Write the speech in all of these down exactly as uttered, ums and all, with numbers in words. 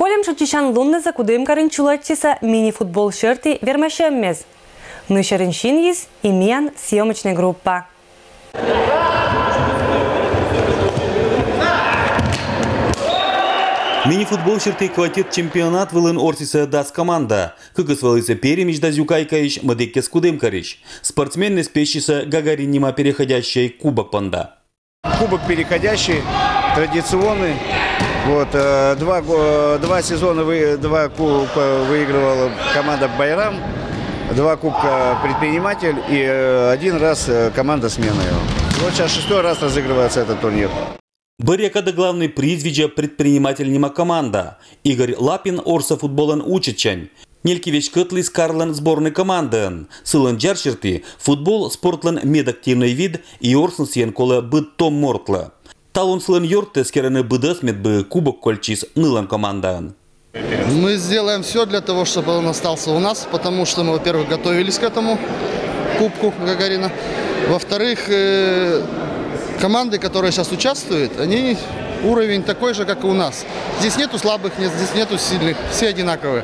Кольым шочыссян луннызэ Кудымкарын чулаччыса мини-футбол сьӧрті вермасьӧммез. Нӧшта синйыс и миян съёмочнӧй группа. Мини-футбол сьӧрті квартет чемпионат вылын ортчисӧ дас команда. Кыкыс вӧлісӧ Пермьысь да Зюкайкаысь, мӧдӧдкез Кудымкарысь. Спортсменнэс пессисӧ Гагарин нима переходящӧй кубок понда. Кубок переходящий, традиционный. Вот, э, два, го- два сезона вы- два кубка выигрывала команда «Байрам», два кубка «Предприниматель» и э, один раз э, команда «Смена». Вот сейчас шестой раз разыгрывается этот турнир. Бӧръя кадӧ главнӧй приз видзӧ «Предприниматель» нима команда. Игорь Лапин орсӧ футболӧн усьӧдчань. Нелькивесьтысь кӧтліс карлӧн сборнӧй командаӧн. Сылӧн дзярсьӧрті, футбол спортлӧн медактивнӧй вид и орсны сійӧн колӧ быд том мортлы. Талун сылӧн ёртӧ эскерӧны быдӧс, медбӧ кубок кольччис нылӧн командаӧн. Мы сделаем все для того, чтобы он остался у нас, потому что мы, во-первых, готовились к этому кубку Гагарина. Во-вторых, э, команды, которые сейчас участвуют, они уровень такой же, как и у нас. Здесь нету слабых, нет, здесь нету сильных, все одинаковые.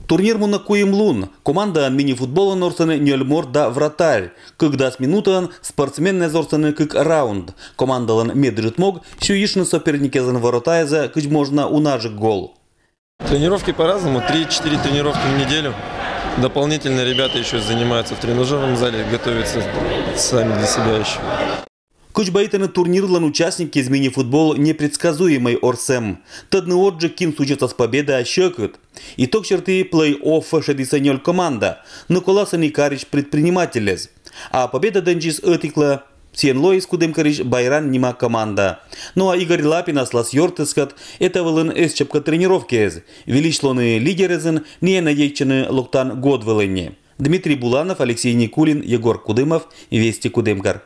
Турнир мунӧ куим лун. Командаӧн мини-футболӧн орсӧны нёль морт да вратарь. Кык дас минутаӧн спортсменнэс орсӧны кык раунд. Командалӧн медыджыд мог — сюйыштны соперникезлӧн воротаясӧ кыдз можна унаджык гол. Тренировки по-разному, три-четыре тренировки в неделю. Дополнительно ребята еще занимаются в тренажерном зале, готовятся сами для себя еще. Кыдз бӧйтӧны, турнирлӧн участникъяс, мини-футбол — непредсказуемӧй орсӧм. Тӧдны ӧтджык, кин сузясас победаӧ, сьӧкыд. Итог сьӧрті плей-оффӧ шедісӧ нёль команда. Но коласӧны карысь «Предпринимательӧс». А победа донъяс ӧтиклы. Сійӧн лоис Кудымкарысь «Байрам» нима команда. Но а Игорь Лапин аслас ёртъяскӧд эта вылын эз чепкы тренировкаез. Выльысь лоны лидерӧзын, найӧ надейтчӧны локтан год вылын ни. Дмитрий Буланов, Алексей Никулин, Егор Кудымов, «Вести Кудымкар».